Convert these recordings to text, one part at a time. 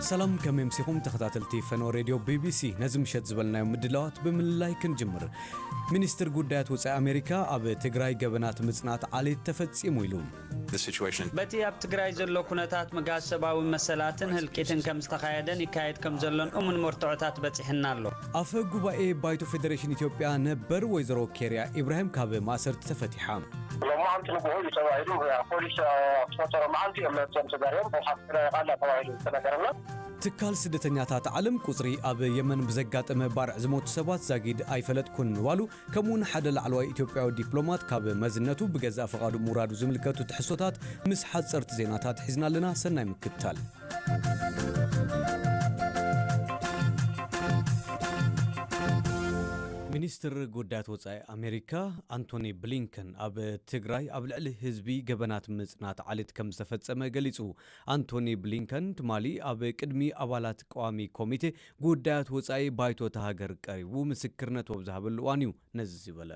ሰላም፣ ከመይ ኣምሲኹም ተኸታተልቲ ፈኖ ሬድዮ ቢቢሲ? ነዚ ምሸት ዝበልናዮም ምድላዋት ብምልላይ ክንጅምር። ሚኒስትር ጉዳያት ወጻኢ ኣሜሪካ ኣብ ትግራይ ገበናት ምጽናት ዓሌት ተፈጺሙ ኢሉ። The situation. በቲ ኣብ ትግራይ ዘሎ ኩነታት ምግሃስ ሰብኣዊ መሰላትን ህልቂትን ከም ዝተኻየደን ይካየድ ከም ዘሎን እሙን መርትዖታት በጺሕና ኣሎ። ኣፈ ጉባኤ ባይቶ ፌዴሬሽን ኢትዮጵያ ነበር ወይዘሮ ኬርያ ኢብራሂም ካብ ማእሰርቲ ተፈቲሓ። ሎማዓንቲ ንግሆ እዩ ተባሂሉ፣ ፖሊስ ኣብ ዝተፈጠረ መዓልቲ እዮም መፅኦም ተጋርዮም፣ ብሓፈሻ ቃላ ተባሂሉ ዝተነገረና። ትካል ስደተኛታት ዓለም ቁጽሪ ኣብ የመን ብዘጋጠመ ባርዕ ዝሞቱ ሰባት ዛጊድ ኣይፈለጥኩን ምባሉ፣ ከምኡውን ሓደ ላዕለዋይ ኢትዮጵያዊ ዲፕሎማት ካብ መዝነቱ ብገዛእ ፈቓዱ ምውራዱ ዝምልከቱ ትሕዝቶታት ምስ ሓጸርቲ ዜናታት ሒዝና ኣለና። ሰናይ ምክትታል። ሚኒስትር ጉዳያት ወጻኢ ኣሜሪካ ኣንቶኒ ብሊንከን ኣብ ትግራይ ኣብ ልዕሊ ህዝቢ ገበናት ምጽናት ዓሌት ከም ዝተፈጸመ ገሊጹ። ኣንቶኒ ብሊንከን ትማሊ ኣብ ቅድሚ ኣባላት ቀዋሚ ኮሚቴ ጉዳያት ወጻኢ ባይቶ እታ ሃገር ቀሪቡ ምስክርነት ኣብ ዝሃበሉ እዋን እዩ ነዚ ዝበለ።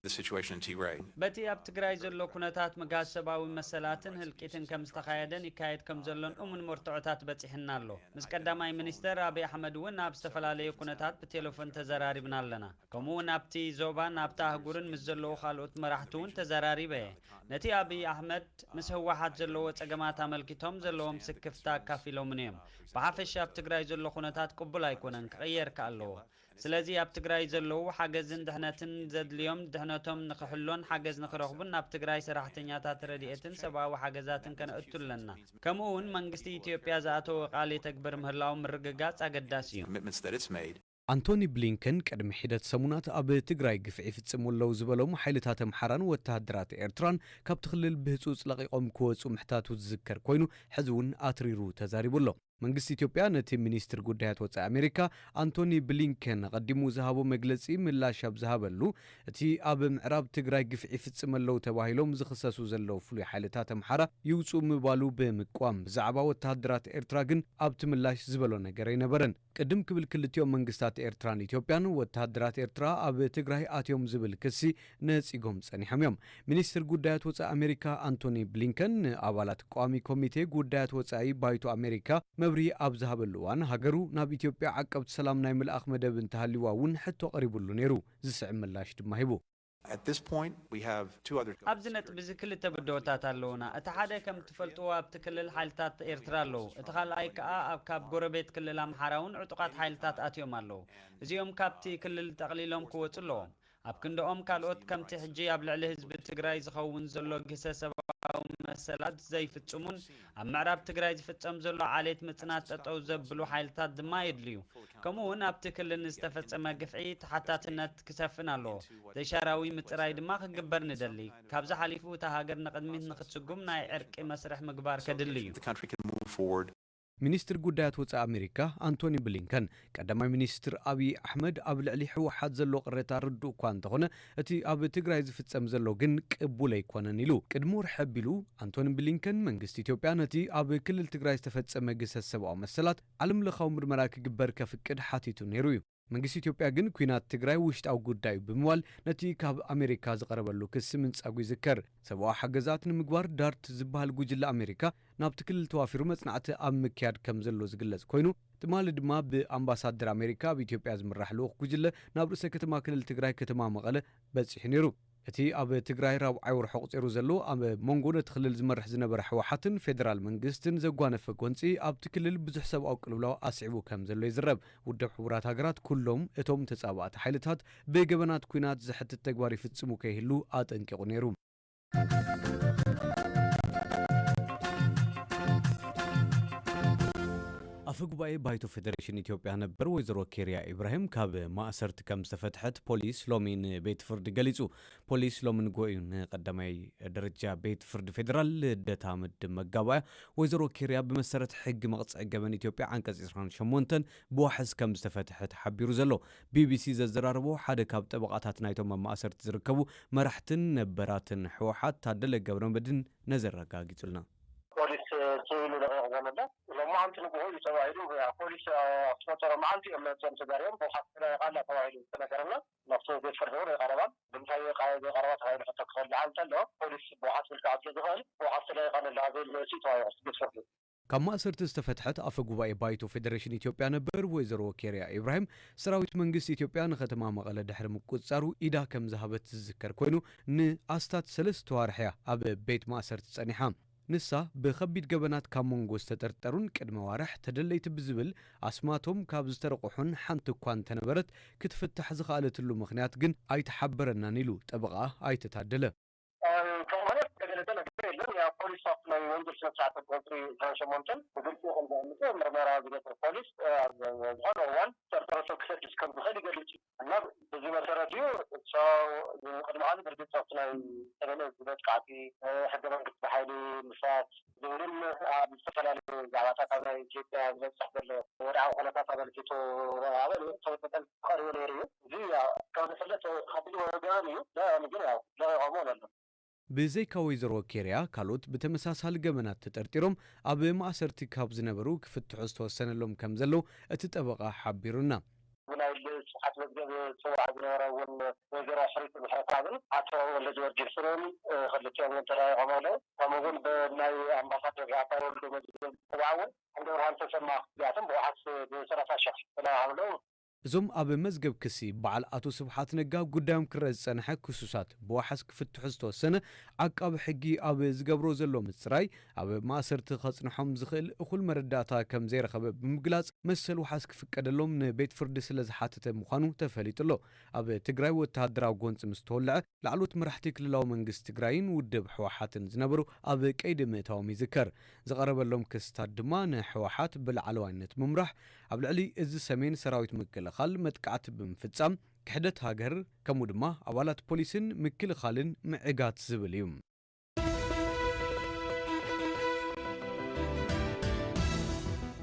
The situation in Tigray. በቲ ኣብ ትግራይ ዘሎ ኩነታት ምግሃስ ሰብኣዊ መሰላትን ህልቂትን ከም ዝተኻየደን ይካየድ ከም ዘሎን እሙን መርትዖታት በጺሕና ኣሎ። ምስ ቀዳማይ ሚኒስተር ኣብይ ኣሕመድ እውን ኣብ ዝተፈላለዩ ኩነታት ብቴሌፎን ተዘራሪብና ኣለና። ከምኡ እውን ኣብቲ ዞባን ኣብታ ኣህጉርን ምስ ዘለዉ ካልኦት መራሕቲ እውን ተዘራሪበ እየ። ነቲ ኣብይ ኣሕመድ ምስ ህወሓት ዘለዎ ጸገማት ኣመልኪቶም ዘለዎም ስክፍታ ኣካፊሎምን እዮም። ብሓፈሻ ኣብ ትግራይ ዘሎ ኩነታት ቅቡል ኣይኮነን፣ ክቕየር ከ ኣለዎ። ስለዚ ኣብ ትግራይ ዘለዉ ሓገዝን ድሕነትን ዘድልዮም ድሕነቶም ንኽሕሎን ሓገዝ ንኽረኽቡን ናብ ትግራይ ሰራሕተኛታት ረድኤትን ሰብኣዊ ሓገዛትን ከነእቱ ኣለና። ከምኡ እውን መንግስቲ ኢትዮጵያ ዝኣተወ ቃል የተግብር ምህላው ምርግጋጽ ኣገዳሲ እዩ። Commitments that it's made. ኣንቶኒ ብሊንከን ቅድሚ ሒደት ሰሙናት ኣብ ትግራይ ግፍዒ ይፍጽሙ ኣለዉ ዝበሎም ሓይልታት ኣምሓራን ወተሃደራት ኤርትራን ካብቲ ክልል ብህጹጽ ለቒቖም ክወጹ ምሕታቱ ዝዝከር ኮይኑ፣ ሕዚ እውን ኣትሪሩ ተዛሪቡ ኣሎ። መንግስቲ ኢትዮጵያ ነቲ ሚኒስትር ጉዳያት ወጻኢ ኣሜሪካ ኣንቶኒ ብሊንከን ኣቐዲሙ ዝሃቦ መግለጺ ምላሽ ኣብ ዝሃበሉ፣ እቲ ኣብ ምዕራብ ትግራይ ግፍዒ ይፍጽም ኣለዉ ተባሂሎም ዝኽሰሱ ዘለዉ ፍሉይ ሓይልታት ኣምሓራ ይውጹ ምባሉ ብምቋም፣ ብዛዕባ ወተሃደራት ኤርትራ ግን ኣብቲ ምላሽ ዝበሎ ነገር ኣይነበረን። ቅድም ክብል ክልቲኦም መንግስታት ኤርትራን ኢትዮጵያን ወተሃደራት ኤርትራ ኣብ ትግራይ ኣትዮም ዝብል ክሲ ነጺጎም ጸኒሖም እዮም። ሚኒስትር ጉዳያት ወጻኢ ኣሜሪካ ኣንቶኒ ብሊንከን ንኣባላት ቀዋሚ ኮሚቴ ጉዳያት ወጻኢ ባይቶ ኣሜሪካ መብርሂ ኣብ ዝሃበሉ እዋን፣ ሃገሩ ናብ ኢትዮጵያ ዓቀብቲ ሰላም ናይ ምልኣኽ መደብ እንተሃልዩዋ እውን ሕቶ ቀሪቡሉ ነይሩ። ዝስዕብ ምላሽ ድማ ሂቡ። At this point, we have two other ኣብዚ ነጥቢ እዚ ክልተ ብድሆታት ኣለዉና። እቲ ሓደ ከም ትፈልጥዎ ኣብቲ ክልል ሓይልታት ኤርትራ ኣለዉ። እቲ ካልኣይ ከኣ ኣብ ካብ ጎረቤት ክልል ኣምሓራ እውን ዕጡቓት ሓይልታት ኣትዮም ኣለዉ። እዚኦም ካብቲ ክልል ጠቕሊሎም ክወጹ ኣለዎም። ኣብ ክንድኦም ካልኦት ከምቲ ሕጂ ኣብ ልዕሊ ህዝቢ ትግራይ ዝኸውን ዘሎ ግህሰ ሰብኣዊ መሰላት ዘይፍጽሙን ኣብ ምዕራብ ትግራይ ዝፍጸም ዘሎ ዓሌት ምጽናት ጠጠው ዘብሉ ሓይልታት ድማ የድልዩ። ከምኡ እውን ኣብቲ ክልል ንዝተፈጸመ ግፍዒ ተሓታትነት ክሰፍን ኣለዎ። ዘይሻራዊ ምጽራይ ድማ ክግበር ንደሊ። ካብዚ ሓሊፉ እታ ሃገር ንቕድሚት ንክትስጉም ናይ ዕርቂ መስርሕ ምግባር ከድሊ እዩ። The country can move forward. ሚኒስትር ጉዳያት ወጻኢ ኣሜሪካ ኣንቶኒ ብሊንከን፣ ቀዳማይ ሚኒስትር ኣብይ ኣሕመድ ኣብ ልዕሊ ህወሓት ዘሎ ቅሬታ ርዱእ እኳ እንተኾነ፣ እቲ ኣብ ትግራይ ዝፍጸም ዘሎ ግን ቅቡል ኣይኮነን ኢሉ። ቅድሚ ወርሒ ኣቢሉ ኣንቶኒ ብሊንከን፣ መንግስቲ ኢትዮጵያ ነቲ ኣብ ክልል ትግራይ ዝተፈጸመ ግህሰት ሰብኣዊ መሰላት ዓለም ለኻዊ ምርመራ ክግበር ከፍቅድ ሓቲቱ ነይሩ እዩ። መንግስቲ ኢትዮጵያ ግን ኲናት ትግራይ ውሽጣዊ ጉዳይ እዩ ብምባል ነቲ ካብ ኣሜሪካ ዝቐረበሉ ክሲ ምንጻጉ ይዝከር። ሰብኣዊ ሓገዛት ንምግባር ዳርት ዝበሃል ጉጅለ ኣሜሪካ ናብቲ ክልል ተዋፊሩ መጽናዕቲ ኣብ ምክያድ ከም ዘሎ ዝግለጽ ኮይኑ፣ ትማሊ ድማ ብኣምባሳደር ኣሜሪካ ኣብ ኢትዮጵያ ዝምራሕ ልኡኽ ጉጅለ ናብ ርእሰ ከተማ ክልል ትግራይ ከተማ መቐለ በጺሑ ነይሩ። እቲ ኣብ ትግራይ ራብዓይ ወርሑ ኣቑጺሩ ዘሎ ኣብ መንጎ ነቲ ክልል ዝመርሕ ዝነበረ ህወሓትን ፌደራል መንግስትን ዘጓነፈ ጎንጺ ኣብቲ ክልል ብዙሕ ሰብኣዊ ቅልውላው ኣስዒቡ ከም ዘሎ ይዝረብ። ውድብ ሕቡራት ሃገራት ኩሎም እቶም ተጻባእቲ ሓይልታት ብገበናት ኲናት ዘሕትት ተግባር ይፍጽሙ ከይህሉ ኣጠንቂቑ ነይሩ። ኣብ ኣፈ ጉባኤ ባይቶ ፌደሬሽን ኢትዮጵያ ነበር ወይዘሮ ኬርያ ኢብራሂም ካብ ማእሰርቲ ከም ዝተፈትሐት ፖሊስ ሎሚ ንቤት ፍርዲ ገሊጹ። ፖሊስ ሎሚ ንግሆ እዩ ንቀዳማይ ደረጃ ቤት ፍርዲ ፌዴራል ልደታ ምድብ መጋባእያ ወይዘሮ ኬርያ ብመሰረት ሕጊ መቕጽዒ ገበን ኢትዮጵያ ዓንቀጽ ዕስራን ሸሞንተን ብዋሕስ ከም ዝተፈትሐት ሓቢሩ ዘሎ። ቢቢሲ ዘዘራረቦ ሓደ ካብ ጠበቓታት ናይቶም ኣብ ማእሰርቲ ዝርከቡ መራሕትን ነበራትን ህወሓት ታደለ ገብረመድህን ነዚ ኣረጋጊጹልና። ፖሊስ ስኢሉ ለቒቑ ዘሎ። ሎማዓንቲ ንግሆ እዩ ተባሂሉ። ያ፣ ፖሊስ ኣብ ዝፈጠሮ መዓልቲ እዮም መፅኦም ተዛሪቦም። ብውሓት ስለ ቃላ ተባሂሉ ዝተነገረና። ናብቲ ቤት ፍርዲ እውን ኣይቐረባን። ብምንታይ ቃ-፣ ዘይቐረባ ተባሂሉ ሕቶ ክኸልዓል እንተሎ፣ ፖሊስ ብውሓት ክልክዓ ስለ ዝኽእል፣ ብውሓት ስለ ይቐለል ኣብ ዝብል መልሲ እዩ ተባሂሉ ቤት ፍርዲ። ካብ ማእሰርቲ ዝተፈትሐት ኣፈ ጉባኤ ባይቶ ፌደሬሽን ኢትዮጵያ ነበር ወይዘሮ ኬርያ ኢብራሂም፣ ሰራዊት መንግስቲ ኢትዮጵያ ንከተማ መቐለ ድሕሪ ምቁጽጻሩ ኢዳ ከም ዝሃበት ዝዝከር ኮይኑ፣ ንኣስታት ሰለስተ ዋርሕ እያ ኣብ ቤት ማእሰርቲ ጸኒሓ። ንሳ ብኸቢድ ገበናት ካብ መንጎ ዝተጠርጠሩን ቅድሚ ዋርሕ ተደለይቲ ብዝብል ኣስማቶም ካብ ዝተረቑሑን ሓንቲ እኳ እንተነበረት፣ ክትፍታሕ ዝኸኣለትሉ ምኽንያት ግን ኣይተሓበረናን ኢሉ ጠበቓ ኣይተ ታደለ። ከም ማለት ዝተገለጸ ነገር የለን። ያው ፖሊስ ኣብቲ ናይ ወንጀል ስነ ስርዓት ቁጽሪ ዕስራን ሸሞንተን ብግልጺ ከም ዘቐምጦ፣ ምርመራ ዝገብር ፖሊስ ኣብ ዝኾነ እዋን ዝተጠርጠረ ሰብ ክሰድድ ከም ዝኽእል ይገልጽ እዩ። እና በዚ መሰረት እዩ እሶ ቅድሚ ሕዚ ብርግጽ ኣብቲ ናይ ሰሜን እዝ መጥቃዕቲ፣ ሕገ መንግስቲ ብሓይሊ ምፍራስ ዝብልን ኣብ ዝተፈላለዩ ዛዕባታት ኣብ ናይ ኢትዮጵያ ዝበጽሕ ዘሎ ወድዓዊ ኩነታት ኣመልኪቱ ኣብ ተወጠጠን ቀሪቡ ነይሩ እዩ። እዚ ያው ከም ዝፍለጥ ሓድሊ ወገን እዩ። ግን ያው ለቂቖምዎ ነሎ። ብዘይካ ወይዘሮ ኬርያ፣ ካልኦት ብተመሳሳሊ ገበናት ተጠርጢሮም ኣብ ማእሰርቲ ካብ ዝነበሩ ክፍትሑ ዝተወሰነሎም ከም ዘለዉ እቲ ጠበቓ ሓቢሩና። ብናይ ስብሓት መዝገብ ዝፅዋዕ ዝነበረ እውን ወይዘሮ ሕሪት ምሕረተኣብን ኣቶ ወልደጊዮርጊስን እውን፣ እ፣ ክልቲኦም እውን ተለቂቖም ኣለዉ። ከምኡ እውን ብናይ ኣምባሳደር ኣባይ ወልዱ መዝገብ ዝፅዋዕ እውን ዓንደብርሃን ተሰማ እዚኣቶም ብዋሕስ ብሰላሳ ሺሕ ተለቂቖም ኣለዉ። እዞም ኣብ መዝገብ ክሲ በዓል ኣቶ ስብሓት ነጋ ጉዳዮም ክረአ ዝጸንሐ ክሱሳት ብዋሕስ ክፍትሑ ዝተወሰነ፣ ዓቃቢ ሕጊ ኣብ ዝገብሮ ዘሎ ምጽራይ፣ ኣብ ማእሰርቲ ከጽንሖም ዝኽእል እኹል መረዳእታ ከም ዘይረኸበ ብምግላጽ፣ መሰል ዋሕስ ክፍቀደሎም ንቤት ፍርዲ ስለ ዝሓተተ ምዃኑ ተፈሊጡ ኣሎ። ኣብ ትግራይ ወተሃደራዊ ጎንጺ ምስ ተወልዐ፣ ላዕለዎት መራሕቲ ክልላዊ መንግስቲ ትግራይን ውድብ ህወሓትን ዝነበሩ ኣብ ቀይዲ ምእታዎም ይዝከር። ዝቐረበሎም ክስታት ድማ ንህወሓት ብላዕለዋይነት ምምራሕ፣ ኣብ ልዕሊ እዚ ሰሜን ሰራዊት ምክልኻል መጥቃዕቲ ብምፍጻም፣ ክሕደት ሃገር፣ ከምኡ ድማ ኣባላት ፖሊስን ምክልኻልን ምዕጋት ዝብል እዩ።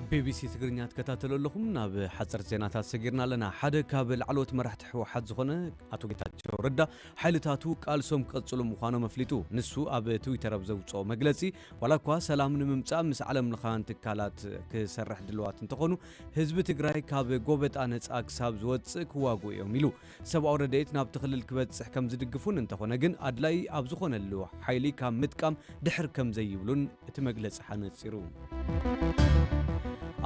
ቢቢሲ ትግርኛ ትከታተሉ ኣለኹም። ናብ ሓጸርቲ ዜናታት ሰጊርና ኣለና። ሓደ ካብ ላዕለዎት መራሕቲ ህወሓት ዝኾነ ኣቶ ጌታቸው ረዳ፣ ሓይልታቱ ቃልሶም ክቕጽሉ ምዃኖም ኣፍሊጡ። ንሱ ኣብ ትዊተር ኣብ ዘውጽኦ መግለጺ፣ ዋላ እኳ ሰላም ንምምጻእ ምስ ዓለምለኻውያን ትካላት ክሰርሕ ድልዋት እንተኾኑ፣ ህዝቢ ትግራይ ካብ ጎበጣ ነጻ ክሳብ ዝወጽእ ክዋግኡ እዮም ኢሉ። ሰብኣዊ ረድኤት ናብቲ ክልል ክበጽሕ ከም ዝድግፉን እንተኾነ ግን ኣድላይ ኣብ ዝኾነሉ ሓይሊ ካብ ምጥቃም ድሕር ከም ዘይብሉን እቲ መግለጺ ሓነጺሩ።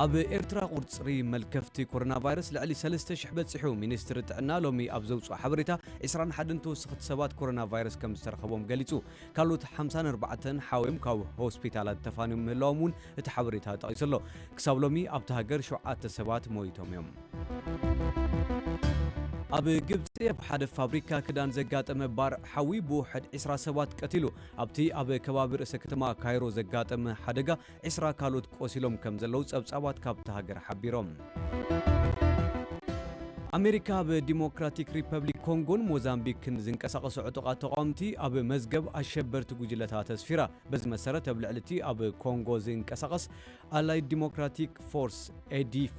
ኣብ ኤርትራ ቁጽሪ መልከፍቲ ኮሮና ቫይረስ ልዕሊ ሰለስተ ሽሕ በጺሑ። ሚኒስትሪ ጥዕና ሎሚ ኣብ ዘውጽኦ ሓበሬታ፣ ዕስራን ሓደን ተወሰኽቲ ሰባት ኮሮና ቫይረስ ከም ዝተረኸቦም ገሊጹ። ካልኦት ሓምሳን ኣርባዕተን ሓውዮም ካብ ሆስፒታላት ተፋንዮም ምህላዎም እውን እቲ ሓበሬታ ጠቒሱ ኣሎ። ክሳብ ሎሚ ኣብታ ሃገር ሸውዓተ ሰባት ሞይቶም እዮም። ኣብ ግብጺ ኣብ ሓደ ፋብሪካ ክዳን ዘጋጠመ ባርዕ ሓዊ ብውሕድ ዕስራ ሰባት ቀቲሉ። ኣብቲ ኣብ ከባቢ ርእሰ ከተማ ካይሮ ዘጋጠመ ሓደጋ ዕስራ ካልኦት ቆሲሎም ከም ዘለዉ ጸብጻባት ካብታ ሃገር ሓቢሮም። ኣሜሪካ ኣብ ዲሞክራቲክ ሪፐብሊክ ኮንጎን ሞዛምቢክን ዝንቀሳቐሱ ዕጡቓት ተቓወምቲ ኣብ መዝገብ ኣሸበርቲ ጉጅለታት ኣስፊራ። በዚ መሰረት ኣብ ልዕሊ እቲ ኣብ ኮንጎ ዝንቀሳቐስ ኣላይድ ዲሞክራቲክ ፎርስ፣ ኤዲኤፍ፣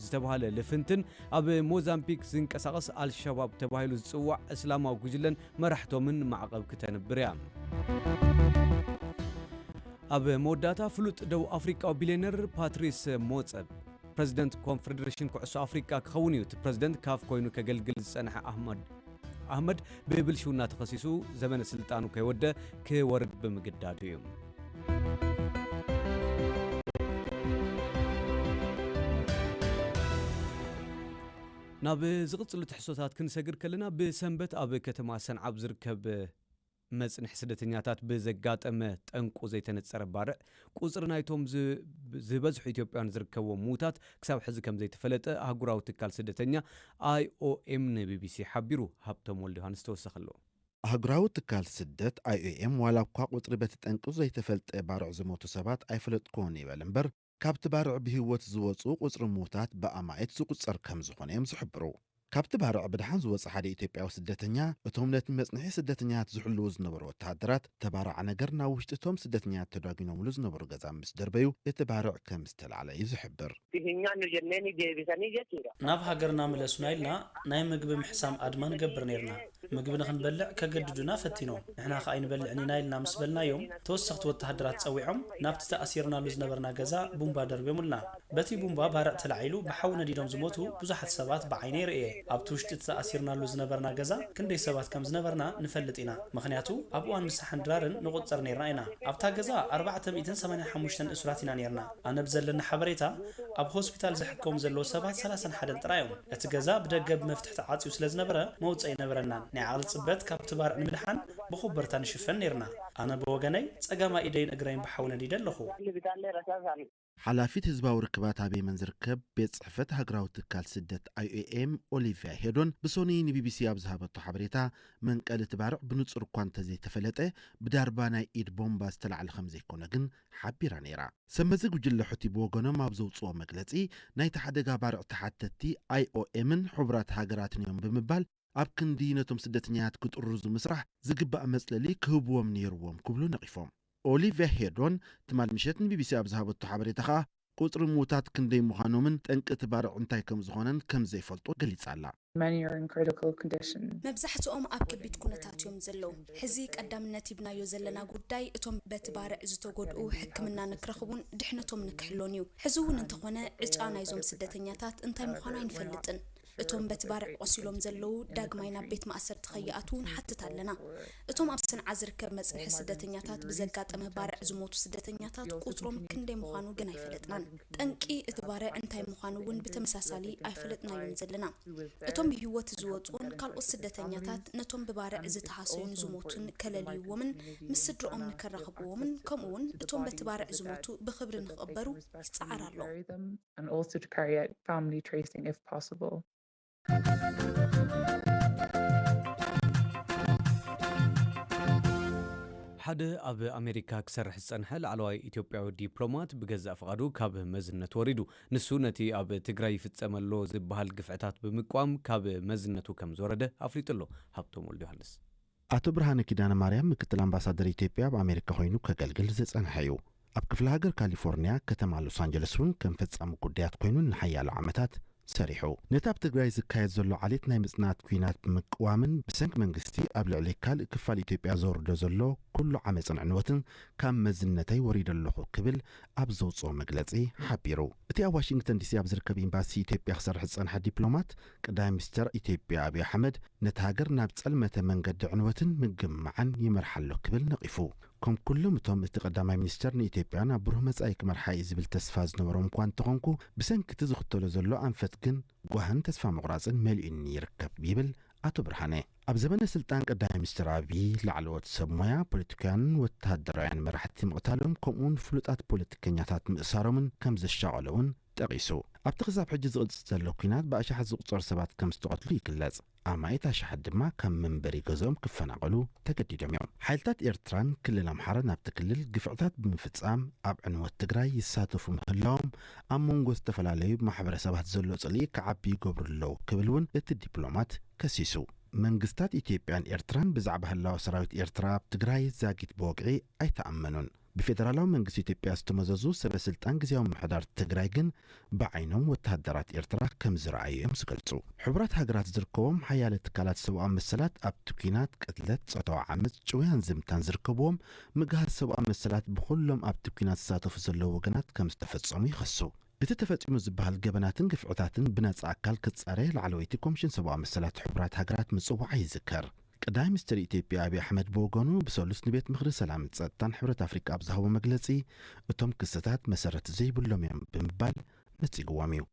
ዝተባህለ ልፍንትን ኣብ ሞዛምቢክ ዝንቀሳቐስ ኣልሸባብ ተባሂሉ ዝጽዋዕ እስላማዊ ጉጅለን መራሕቶምን ማዕቐብ ክተንብር እያ። ኣብ መወዳእታ ፍሉጥ ደቡብ ኣፍሪቃዊ ቢልዮነር ፓትሪስ ሞጸብ ፕረዚደንት ኮንፈደሬሽን ኩዕሶ ኣፍሪቃ ክኸውን እዩ። እቲ ፕረዚደንት ካፍ ኮይኑ ከገልግል ዝጸንሐ ኣህመድ ኣህመድ ብብልሽውና ተኸሲሱ ዘመነ ስልጣኑ ከይወደ ክወርድ ብምግዳዱ እዩ። ናብ ዝቕጽሉ ትሕዝቶታት ክንሰግር ከለና፣ ብሰንበት ኣብ ከተማ ሰንዓ ኣብ ዝርከብ መጽንሒ ስደተኛታት ብዘጋጠመ ጠንቁ ዘይተነጸረ ባርዕ፣ ቁጽሪ ናይቶም ዝ-፣ ዝበዝሑ ኢትዮጵያውያን ዝርከብዎም ምዉታት ክሳብ ሕዚ ከም ዘይተፈለጠ ኣህጉራዊ ትካል ስደተኛ ኣይኦኤም ንቢቢሲ ሓቢሩ። ሃብቶም ወልደዮሃንስ ተወሳኺ ኣለዎ። ኣህጉራዊ ትካል ስደት ኣይኦኤም ዋላ እኳ ቁጽሪ በቲ ጠንቁ ዘይተፈልጠ ባርዕ ዝሞቱ ሰባት ኣይፈለጥኩዎን ይበል እምበር፣ ካብቲ ባርዕ ብህይወት ዝወጹ ቁጽሪ ምዉታት ብኣማኢት ዝቑጸር ከም ዝኾነ እዮም ዝሕብሩ። ካብቲ ባርዕ ብድሓን ዝወጸ ሓደ ኢትዮጵያዊ ስደተኛ፣ እቶም ነቲ መጽንሒ ስደተኛታት ዝሕልዉ ዝነበሩ ወተሃደራት፣ ተባራዕ ነገር ናብ ውሽጢ እቶም ስደተኛታት ተዳጒኖምሉ ዝነበሩ ገዛ ምስ ደርበዩ፣ እቲ ባርዕ ከም ዝተላዕለ እዩ ዝሕብር። Isinyaannu jenneen deebisanii jechuudha. ናብ ሃገርና ምለሱና ኢልና ናይ ምግቢ ምሕሳም ኣድማ ንገብር ነርና። ምግቢ ንኽንበልዕ ከገድዱና ፈቲኖም። ንሕና ከኣ ኣይንበልዕን ኢና ኢልና ምስ በልናዮም፣ ተወሰኽቲ ወተሃደራት ጸዊዖም ናብቲ ተኣሲርናሉ ዝነበርና ገዛ ቡምባ ደርብዮምልና። በቲ ቡምባ ባርዕ ተላዒሉ ብሓዊ ነዲዶም ዝሞቱ ብዙሓት ሰባት ብዓይነይ ርእየ። ኣብቲ ውሽጢ እቲ ተኣሲርናሉ ዝነበርና ገዛ ክንደይ ሰባት ከም ዝነበርና ንፈልጥ ኢና። ምኽንያቱ ኣብ እዋን ምሳሕን ድራርን ንቑጸር ነርና ኢና። ኣብታ ገዛ ኣርባዕተ ሚእትን ሰማንያን ሓሙሽተን እሱራት ኢና ነርና። ኣነ ብዘለኒ ሓበሬታ ኣብ ሆስፒታል ዝሕከሙ ዘለዉ ሰባት ሰላሳን ሓደን ጥራይ እዮም። እቲ ገዛ ብደገ ብመፍትሒ ተዓጽዩ ስለ ዝነበረ መውጽኢ ኣይነበረናን። ናይ ዓቕሊ ጽበት ካብቲ ባርዕ ንምድሓን ብኹበርታ ንሽፈን ነርና። ኣነ ብወገነይ ጸጋማይ ኢደይን እግረይን ብሓዊ ነዲደ ኣለኹ። ሓላፊት ህዝባዊ ርክባት ኣብ የመን ዝርከብ ቤት ጽሕፈት ሃገራዊ ትካል ስደት ኣይኦኤም ኦሊቪያ ሄዶን ብሶኒ ንቢቢሲ ኣብ ዝሃበቶ ሓበሬታ፣ መንቀሊ እቲ ባርዕ ብንጹር እኳ እንተዘይተፈለጠ፣ ብዳርባ ናይ ኢድ ቦምባ ዝተላዕለ ከም ዘይኮነ ግን ሓቢራ ነይራ። ሰመዚ ጉጅለ ሑቲ ብወገኖም ኣብ ዘውጽኦ መግለጺ፣ ናይቲ ሓደጋ ባርዕ ተሓተትቲ ኣይኦኤምን ሕቡራት ሃገራትን እዮም ብምባል፣ ኣብ ክንዲ ነቶም ስደተኛታት ክጥርዙ ምስራሕ ዝግባእ መጽለሊ ክህብዎም ነይርዎም ክብሉ ነቒፎም። ኦሊቪያ ሄዶን ትማል ምሸት ንቢቢሲ ኣብ ዝሃበቶ ሓበሬታ ከኣ፣ ቁጽሪ ምዉታት ክንደይ ምዃኖምን ጠንቂ እቲ ባርዕ እንታይ ከም ዝኾነን ከም ዘይፈልጦ ገሊጻ ኣላ። Many are in critical condition. መብዛሕትኦም ኣብ ከቢድ ኩነታት እዮም ዘለዉ። ሕዚ ቀዳምነት ሂብናዮ ዘለና ጉዳይ እቶም በቲ ባርዕ ዝተጎድኡ ሕክምና ንክረኽቡን ድሕነቶም ንክሕሎን እዩ። ሕዚ እውን እንተኾነ ዕጫ ናይዞም ስደተኛታት እንታይ ምዃኑ ኣይንፈልጥን። እቶም በቲ ባርዕ ቆሲሎም ዘለዉ ዳግማይ ናብ ቤት ማእሰርቲ ከይኣትዉ ንሓትት ኣለና። እቶም ኣብ ሰንዓ ዝርከብ መጽንሒ ስደተኛታት ብዘጋጠመ ባርዕ ዝሞቱ ስደተኛታት ቁጽሮም ክንደይ ምዃኑ ግን ኣይፈለጥናን። ጠንቂ እቲ ባርዕ እንታይ ምዃኑ እውን ብተመሳሳሊ ኣይፈለጥናዮን ዘለና። እቶም ብህይወት ዝወጹን ካልኦት ስደተኛታት ነቶም ብባርዕ ዝተሃሰዩን ዝሞቱን ከለልይዎምን ምስ ስድርኦም ንከራኽብዎምን ከምኡ እውን እቶም በቲ ባርዕ ዝሞቱ ብኽብሪ ንኽቕበሩ ይጸዓር ኣሎ። And also to carry out family tracing if possible. ሓደ ኣብ ኣሜሪካ ክሰርሕ ዝጸንሐ ላዕለዋይ ኢትዮጵያዊ ዲፕሎማት ብገዛእ ፍቓዱ ካብ መዝነት ወሪዱ። ንሱ ነቲ ኣብ ትግራይ ይፍጸም ኣሎ ዝበሃል ግፍዕታት ብምቅዋም ካብ መዝነቱ ከም ዝወረደ ኣፍሊጡ ኣሎ። ሃብቶም ወልደ ዮሃንስ። ኣቶ ብርሃነ ኪዳነ ማርያም ምክትል ኣምባሳደር ኢትዮጵያ ኣብ ኣሜሪካ ኮይኑ ከገልግል ዝጸንሐ እዩ። ኣብ ክፍለ ሃገር ካሊፎርኒያ ከተማ ሎስ ኣንጀለስ እውን ከም ፈጻሚ ጉዳያት ኮይኑ ንሓያሎ ዓመታት ሰሪሑ። ነቲ ኣብ ትግራይ ዝካየድ ዘሎ ዓሌት ናይ ምጽናት ኲናት ብምቅዋምን ብሰንኪ መንግስቲ ኣብ ልዕሊ ካልእ ክፋል ኢትዮጵያ ዘውርዶ ዘሎ ኩሉ ዓመጽን ዕንወትን ካብ መዝነተይ ወሪደ ኣለኹ ክብል ኣብ ዘውጽኦ መግለጺ ሓቢሩ። እቲ ኣብ ዋሽንግተን ዲሲ ኣብ ዝርከብ ኤምባሲ ኢትዮጵያ ክሰርሕ ዝጸንሐ ዲፕሎማት ቀዳማይ ሚኒስተር ኢትዮጵያ ኣብይ ኣሕመድ ነቲ ሃገር ናብ ጸልመተ መንገዲ ዕንወትን ምግምማዕን ይመርሓ ኣሎ ክብል ነቒፉ። ከም ኩሎም እቶም እቲ ቀዳማይ ሚኒስተር ንኢትዮጵያ ናብ ብሩህ መጻኢ ክመርሓ እዩ ዝብል ተስፋ ዝነበሮም እኳ እንተኾንኩ፣ ብሰንኪ እቲ ዝኽተሎ ዘሎ ኣንፈት ግን ጓህን ተስፋ ምቑራጽን መሊኡኒ ይርከብ ይብል ኣቶ ብርሃነ። ኣብ ዘመነ ስልጣን ቀዳማይ ሚኒስትር ኣብይ ላዕለዎት ሰብ ሞያ፣ ፖለቲካውያንን ወተሃደራውያን መራሕቲ ምቕታሎም ከምኡውን ፍሉጣት ፖለቲከኛታት ምእሳሮምን ከም ዘሻቐሎ እውን ጠቒሱ። ኣብቲ ክሳብ ሕጂ ዝቕጽል ዘሎ ኲናት ብኣሽሓት ዝቑጸሩ ሰባት ከም ዝተቐትሉ ይግለጽ። ኣማኢት ኣሽሓት ድማ ካብ መንበሪ ገዝኦም ክፈናቐሉ ተገዲዶም እዮም። ሓይልታት ኤርትራን ክልል ኣምሓራን ኣብቲ ክልል ግፍዕታት ብምፍጻም ኣብ ዕንወት ትግራይ ይሳተፉ ምህላዎም ኣብ መንጎ ዝተፈላለዩ ማሕበረሰባት ዘሎ ጽልኢ ክዓቢ ይገብሩ ኣለዉ ክብል እውን እቲ ዲፕሎማት ከሲሱ። መንግስታት ኢትዮጵያን ኤርትራን ብዛዕባ ህላወ ሰራዊት ኤርትራ ኣብ ትግራይ ዛጊት ብወግዒ ኣይተኣመኑን። ብፌደራላዊ መንግስቲ ኢትዮጵያ ዝተመዘዙ ሰበ ስልጣን ግዝያዊ ምምሕዳር ትግራይ ግን ብዓይኖም ወተሃደራት ኤርትራ ከም ዝረኣዩ እዮም ዝገልጹ። ሕቡራት ሃገራት ዝርከቦም ሓያለ ትካላት ሰብኣዊ መሰላት ኣብቲ ኲናት፣ ቅትለት፣ ጾታዊ ዓመጽ፣ ጭውያን ዝምታን ዝርከብዎም ምግሃስ ሰብኣዊ መሰላት ብኹሎም ኣብቲ ኲናት ዝሳተፉ ዘለዉ ወገናት ከም ዝተፈጸሙ ይኸሱ። እቲ ተፈጺሙ ዝበሃል ገበናትን ግፍዕታትን ብነጻ ኣካል ክጻረ ላዕለወይቲ ኮሚሽን ሰብኣዊ መሰላት ሕቡራት ሃገራት ምጽዋዓ ይዝከር። ቀዳማይ ሚኒስትር ኢትዮጵያ ኣብይ ኣሕመድ ብወገኑ ብሰሉስ ንቤት ምኽሪ ሰላምን ጸጥታን ሕብረት ኣፍሪቃ ኣብ ዝሃቦ መግለጺ፣ እቶም ክስታት መሰረት ዘይብሎም እዮም ብምባል ነጺግዎም እዩ።